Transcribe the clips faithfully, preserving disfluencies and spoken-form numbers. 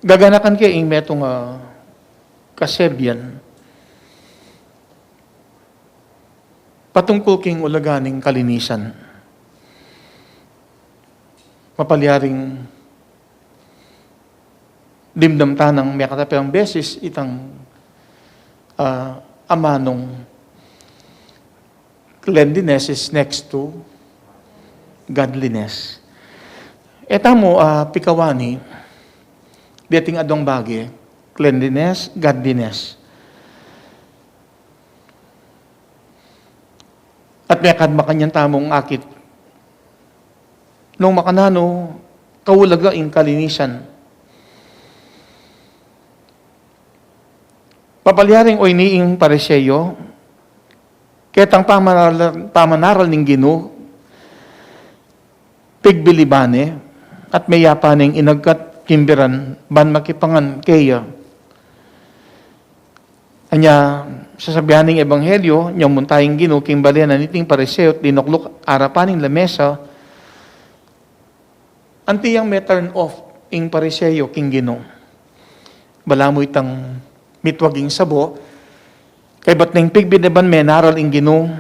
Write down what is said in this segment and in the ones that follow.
Gaganakan ke ing metung a kasebian patungkul king ulaga ning kalinisan. Mapalyaring dimdam ta nang mekatapilang beses itang, ah, amanung cleanliness is next to godliness. E tamu, ah, pikawani deting adwang bage, cleanliness, godliness. At mekad makanyan tamung akit nung makananu kaulaga ing kalinisan. Papalyaring oyni ing Pariseo, ketang pamanaral, pamanaral ning Ginu, pigbiliban ne, at meyapa neng inagkat kimbiran ban makipangan keya. Anya, sasabian ning ebanghelyo, nyang munta ing Ginu king bale na niting Pariseo at dinukluk arapan ning lamesa, anti yang me-turn off ing Pariseo king Ginu. Balamu itang mitwag ing sabo, kaybat neng pigbiliban, menaral ing Ginu.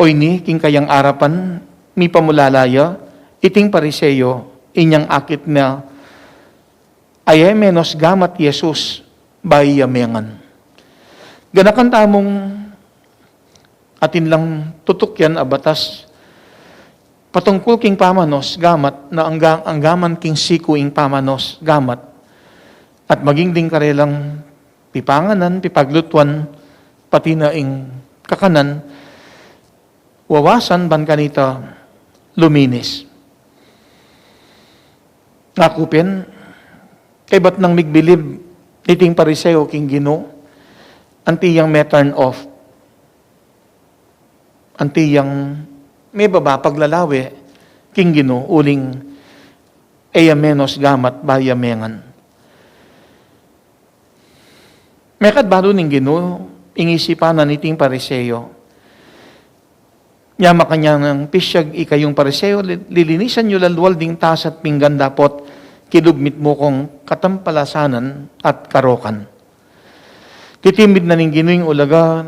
Oyni, king kayang arapan, mipamulala ya, iting Pariseo, inyang akit na, aya menus gamat Jesus, bayu ya mengan. Ganakan tamung atin lang tutukyan a batas patungkul king pamanus gamat na angga-, anggaman king siku ing pamanus gamat at maging ding karelang pipanganan, pipaglutuan, pati na ing kakanan, wawasan ban kanita luminis. Ngaku pin, kaybat nang migbilib iting Pariseo king Ginu, anti yang me-turn off, anti yang mebaba paglalawe king Ginu, uling e ya menus gamat bayu ya mengan. Mekad balu ning Ginu ing isipan na niting Pariseo. Nya makanyan nang, pisyag ikayung Pariseo, li-, lilinisan yu la lual ding tas at pinggan dapot kilub mitmu kung katampalasanan at karokan. Titimid na ning Ginu ing ulaga,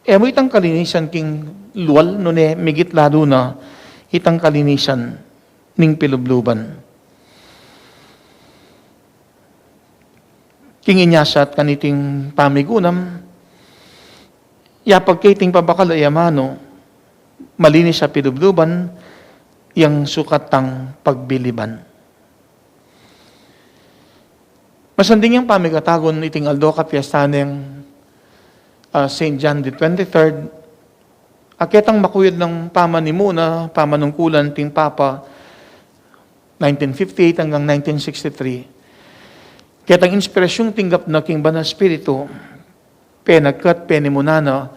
e mu itang kalinisan king lual, nune migit lalu na itang kalinisan ning pilubluban. King inyasat kaniting pamigunam, yapag ke iting pabakal a amanu, malinis a pilubluban, yang sukat tang pagbiliban. Masanting yang pamikatagun iting aldo kapiesta neng, ah, Saint John the twenty-third, a ketang makuyad nang pamanimuna, pamanungkulan ting Papa, nineteen fifty-eight anggang nineteen sixty-three. Ketang inspirasyung tinggap na king Banal Espiritu, penagkat, penimuna na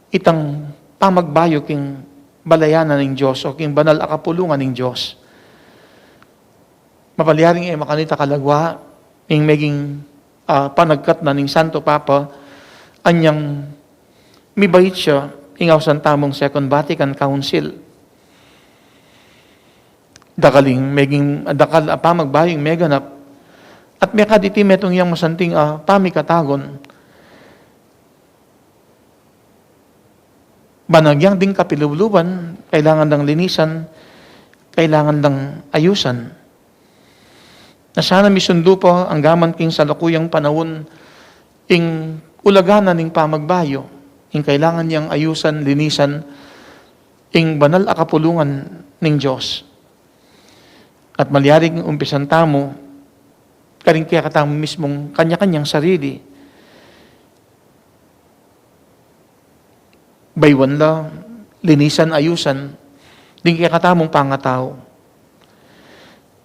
itang pamagbayu king balayan na ning Dios o king banal a kapulungan ning Dios. Mapalyaring e makanita kalagwa ing meging, ah, panagkat na ning Santo Papa, anyang mibait ya ing ausan tamung Second Vatican Council. Dakal ing meging, dakal a pamagbayu ing meganap, at mekad iti metung yang masanting a pamikatagun, ban agyang ding kapilubluban, kailangan dang linisan, kailangan dang ayusan. Na sana misundu pa anggaman king salukuyang panaun ing ulaga na ning pamagbayu, ing kailangan yang ayusan, linisan, ing banal a kapulungan ning Dios. At malyaring umpisan tamu karing kekatamu mismung kanya-kanyang sarili. Bayuan la, linisan, ayusan ding kekatamung pangatau.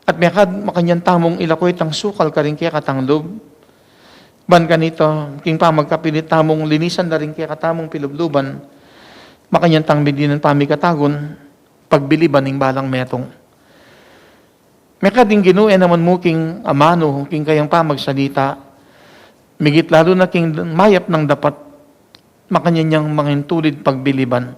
At mekad makanyan tamung ilako itang sukal karing kekatang lub. Ban kanita, king pamagkapilit tamung linisan da ring kekatamung pilubluban, makanyan tang bigyan ning pamikatagun, pagbiliban ning balang metung. Mekad ing Ginu e naman mu king amanu, king kayang pamagsalita, migit lalu na king mayap nang dapat, makanyan yang mangintulid pagbiliban.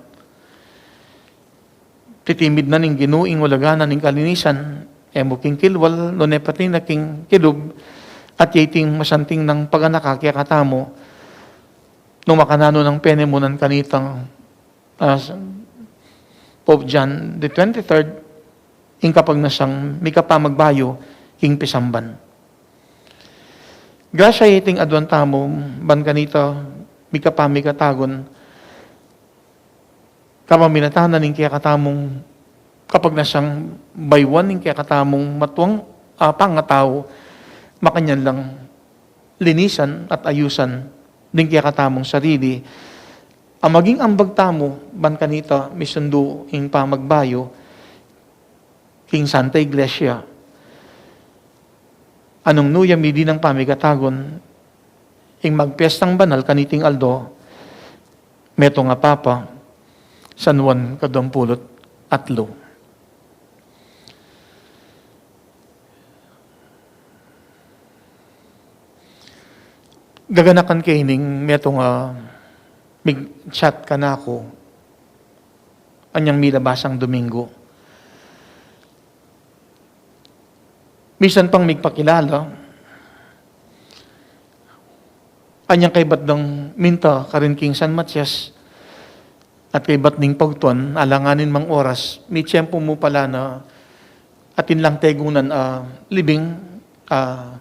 Titimid na ning Ginu ing ulaga na ning kalinisan, E mu king kilwal, nune pati na king kilub, at ya iting masanting nang paganaka kekatamu, nung makananu nang penemunan kanitang, ah, Pope John the twenty-third, ing kapagnasang mikapamagbayu king pisamban. Grasya iting aduan tamu, ban kanita mikapamikatagun, kapamilatan na ning kekatamung kapagnasang bayuan ning kekatamung matuang, ah, pangatau, makanyan lang linisan at ayusan ding kekatamung sarili, a maging ambag tamu, ban kanita misundu ing pamagbayu king Santa Iglesia. Anung nu ya midi nang pamikatagun, ing magpiestang banal kaniting aldo, metung a Papa, San Juan kaduang pulu't atlu. Gaganakan ke ining metung a mig-chat kanaku, anyang milabasang Domingo. Misan pang migpakilala, anyang kaybat dang minta karin king San Matias, at kaybat ning pagtuan, alanganin mang oras, mitiempo mu pala na atin lang tegunan, ah, libing, ah,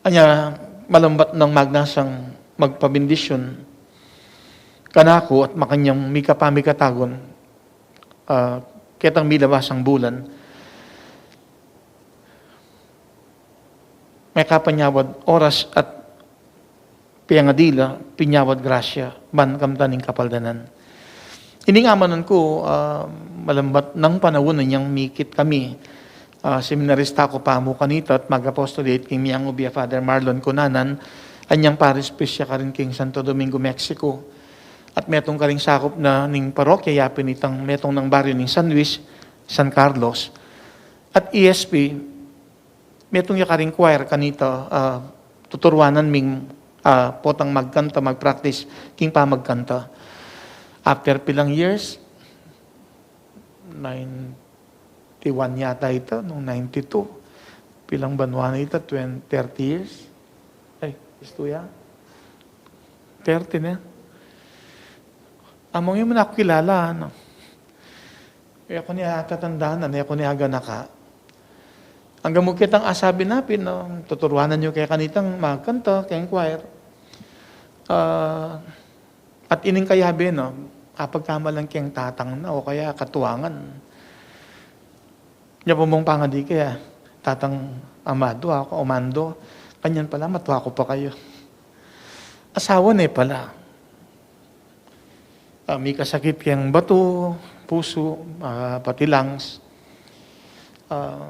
anya malambat nang magnasang magpabendisyon kanaku at makanyang mikapamikatagun, ah, ketang milabasang bulan. Mekapanyawad oras at piangadi la, pinyawad grasya, ban kamtan ing kapaldanan. Ining amanan ku, ah, malambat nang panaun anyang mikit kami, ah, seminarista ku pa mu kanita at mag-apostolate king Miang Ubia Father Marlon Cunanan, anyang parish priest ya karin king Santo Domingo, Mexico. At metung karing sakup na ning parokya yapin itang metung nang baryo ning San Luis, San Carlos. At E S P, metung ya karing choir kanita, ah, tuturuanan ming, ah, potang magkanta, mag-practice king pamagkanta. After pilang years, ninety-one yata ita, nung ninety-two. Pilang banwa na ita, twenty, thirty years. Ay, istu ya. Thirty na. Among yu mu na ku kilala, no? E ku ne atatandanan, e ku ne aganaka. Anggang mu ketang asabi na pin, no, tuturuanan yu ke kanitang magkanta, keng choir. Ah, at ining kayabe, no, apagkamalan keng tatang na, o kaya katuangan. Nya pu mung pangadi ke, Tatang Amado, aku, Amando, kanyan pala, matua ku pa kayu. Asawa ne pala. Ah, mikasakit keng batu, pusu, ah, pati lungs. Ah,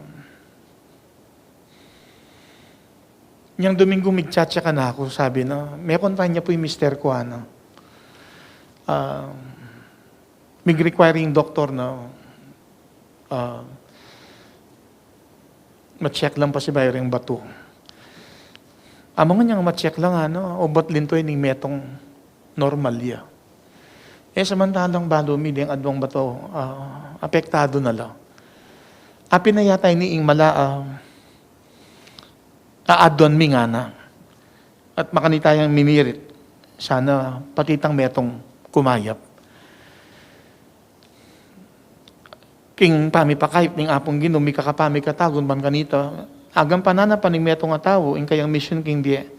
nyang Domingo, mig-chat ya kanaku, sabi na, me-confine ya pu ing mister ku, ana. Ah, mig-require ing doktor na, ah, ma-check lang pasibayu ring batu. Amangan yang ma-check lang, ana, obat linto ining metung normal ya. E, samantalang balu mi deng aduang batu, ah, apektadu na la. Apin na yata ini ing mala, ah, aaduan mi, ngana. At makanita yang mimirit, sana pati itang metung kumayap. King pamipakayap ning Apung Ginu, mikakapamikatagun ban kanita, agampanan na pa ning metung a tau ing kayang misyun king bie.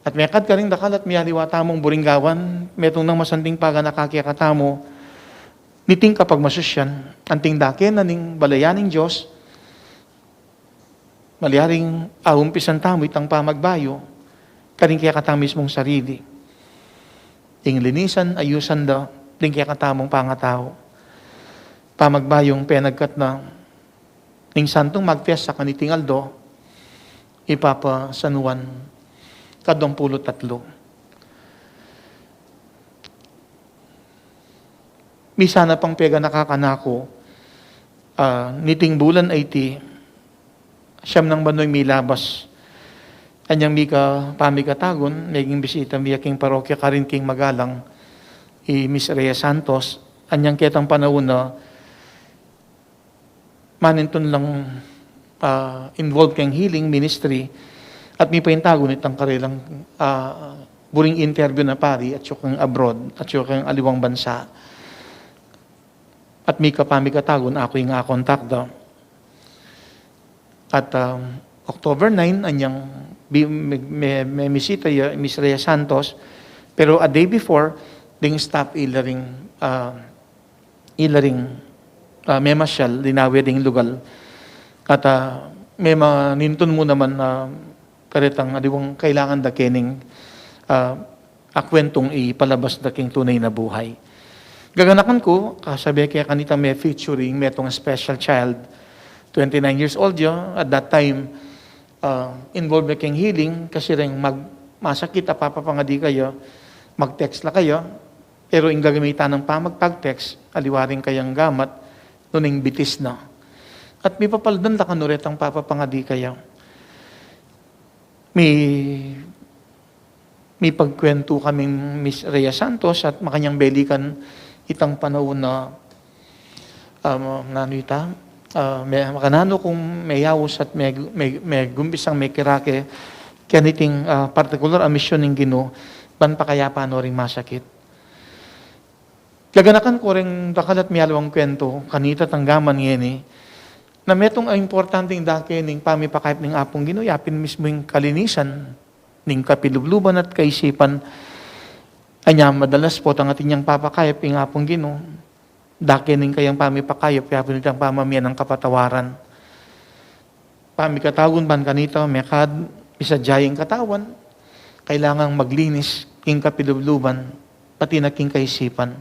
At mekad karing dakal at miyaliwa tamung Boringawan, metung nang masanting paganaka kekatamu niting kapagmasusyan, anting dake na ning balayan ning Dios, malyaring aumpisan tamu itang pamagbayu karing kekatang mismung sarili. Ing linisan, ayusan da ding kekatamung pangatau. Pamagbayung penagkat na ning santung magpiesta kaniting aldo, i Papa San Juan kaduang pulu't atlu. Misan na pang peganaka kanaku, ah, niting bulan a iti, siam nang banua ing milabas. Anyang mikapamikatagun, meging bisita mi ya king parokya karin king Magalang, i Miss Rhea Santos, anyang ketang panaun na, manintun lang, ah, involved keng healing ministry, at mipaintagun itang karelang, ah, buring interview na pari, at saka keng abroad, at saka keng aliwang bansa. At mika pamikatagun, aku ing akontak da. At, um, October nine, anyang bi-, me-, me-, memisita ya Miss Rhea Santos, pero a day before, ding staff ila ring, ah, ila ring, ah, memasyal, linawe ding lugal. At, ah, memanintun mu naman, ah, karetang aliwang kailangan da kening, ah, akwentung ipalabas da king tunay na buhay. Gaganakan ku, kasabi ke kanita me-featuring metung special child, twenty-nine years old ya, at that time, ah, involved me keng healing, kasi reng mag-, masakit a papapangadi kaya, mag-text la kaya, pero ing gagamitan nang pamagpag-text, aliwa ring kayang gamat, nune ing bitis na. At mipapaldan la kanu retang papapangadi kaya. Mi-, mipagkwentu kaming Miss Rhea Santos at makanyang belikan itang panaun na, um, nanu ita, ah, me-, makananu kung meyaus at me-, me-, megumpisang mekirake kaniting, ah, partikular a misyon ning Ginu, ban pakayapan no ring masakit. Gaganakan ku reng dakal at mialiwang kwentu kanita tanggaman ngeni, na metung a importanteng dake ning pamipakayap ning Apung Ginu, yapin mismu ing kalinisan ning kapilubluban at kaisipan. Anya madalas potang atin yang papakayap ing Apung Ginu, dake ning kayang pamipakayap, yapin itang pamamie nang kapatawaran. Pamikatagun ban kanita, mekad, misadya ing katawan, kailangang maglinis king kapilubluban, pati na king kaisipan.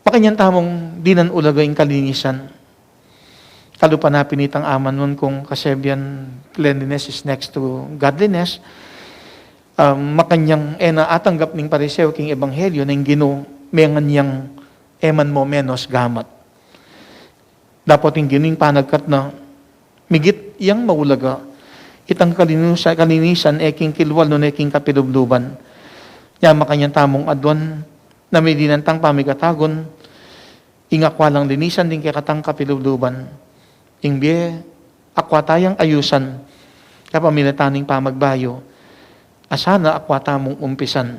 Makanyan tamung dinan ulaga ing kalinisan. Kalupa na pin itang amanun kung kasabian, cleanliness is next to godliness. Um, makanyang e na atanggap ning Pariseo king ebanghelyo ning Ginu, mengan yang e man mo menos gamat. Dapot ing Ginu ing panagkat na, migit yang maulaga, itang kalinisan, kalinisan e king kilwal nune king kapilubluban. Nya makanyan tamung aduan, na madinan tang pamikatagun, ing akwa lang linisan ding kekatang kapilubluban. Ing bie, akwa tayang ayusan, kapamilatan ning pamagbayu, a sana akwa tamung umpisan.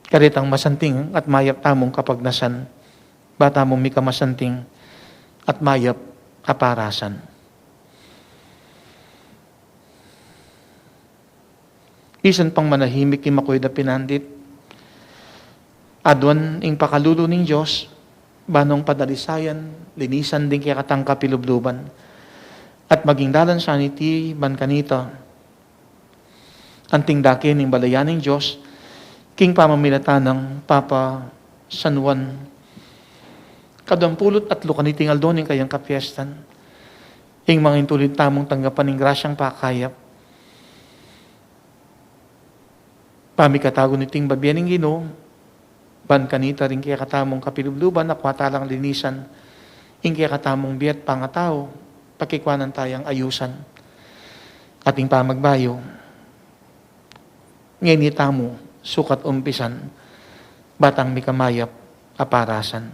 Karetang masanting at mayap tamung kapagnasan, ba tamung mika masanting at mayap a parasan. Isan pang manahimik ing makuid a pinandit, aduan ing pakalulu ning Dios, ban nong padalisayan, linisan ding kekatang kapilubluban, at maging dalan sana iti ban kanita, anting dake ning balayan ning Dios, king pamamilatan nang Papa San Juan. Kaduang pulu't atlu kaniting aldo ning kayang kapiestan. Ing mangintulid tamung tanggapan ing grasyang pakayap. Pamikatagun iting babie ning Ginu, ban kanita ring kekatamung kapilubluban, akwa ta lang linisan, ing kekatamung bie at pangatau, pakikwanan tayang ayusan. Ating pamagbayu, ngeni tamu, sukat umpisan, ba tang mika mayap a parasan.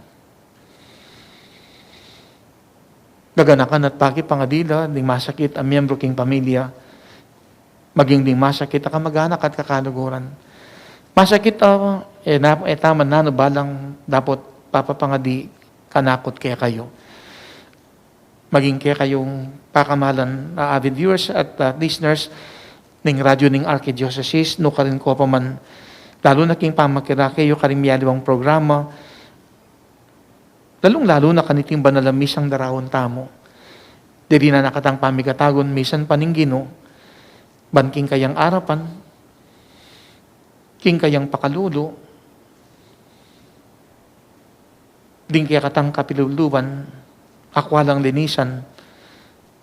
Gaganakan at pakipangadi la ding masakit a miyembro king pamilya, maging ding masakit a kamag-anak at kakaluguran. Masakit, ah, e na, e ta man nanu balang dapot papapangadi kanakut kekayu. Maging kekayung pakamalan, ah, avid viewers at, ah, listeners ning radyo ning Archdiocese, nukarin ko pa man, lalu na king pamakirake yu karing mialiwang programa, lalung-lalu na kaniting banal a misang daraun tamu. Diri na nakatang pamikatagun misan pa ning Ginu, ban king kayang arapan, king kayang pakalulu, ding kekatang kapilubluban, akwa lang linisan,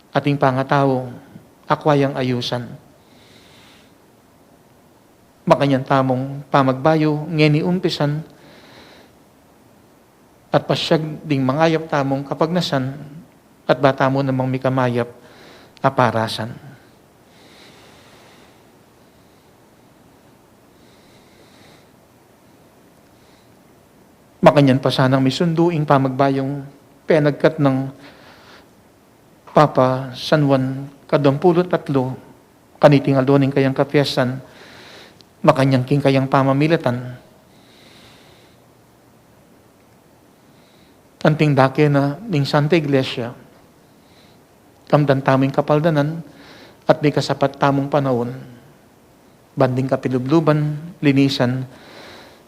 ating pangatau, akwa yang ayusan. Makanyan tamung pamagbayu, ngeni umpisan, at pasyag ding mangayap tamung kapagnasan, at ba tamu namang mika mayap a parasan. Makanyan pa sanang misundu ing pamagbayung penagkat nang Papa San Juan kaduang pulu't atlu, kaniting aldo ning kayang kapiestan, makanyan king kayang pamamilatan. Anting dake na ning Santa Iglesia, kamdan tamu ing kapaldanan at mikasapat tamung panaun, banding kapilubluban, linisan,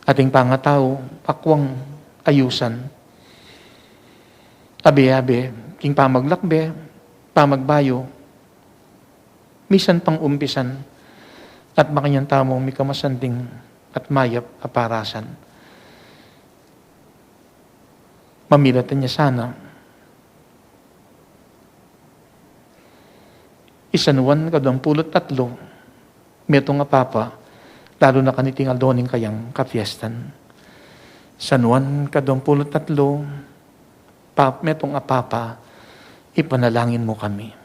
ating pangatau, pakuang, ayusan. Abe-abe, king pamaglakbe, pamagbayu, misan pang umpisan, at makanyan tamung mikamasanding at mayap a parasan. Mamilatan ya sana i San Juan kaduang pulu't atlu, metung a Papa, lalu na kaniting aldo ning kayang kapiestan. San Juan kaduang pulu't atlu, Pap-, metung a Papa, ipanalangin mu kami.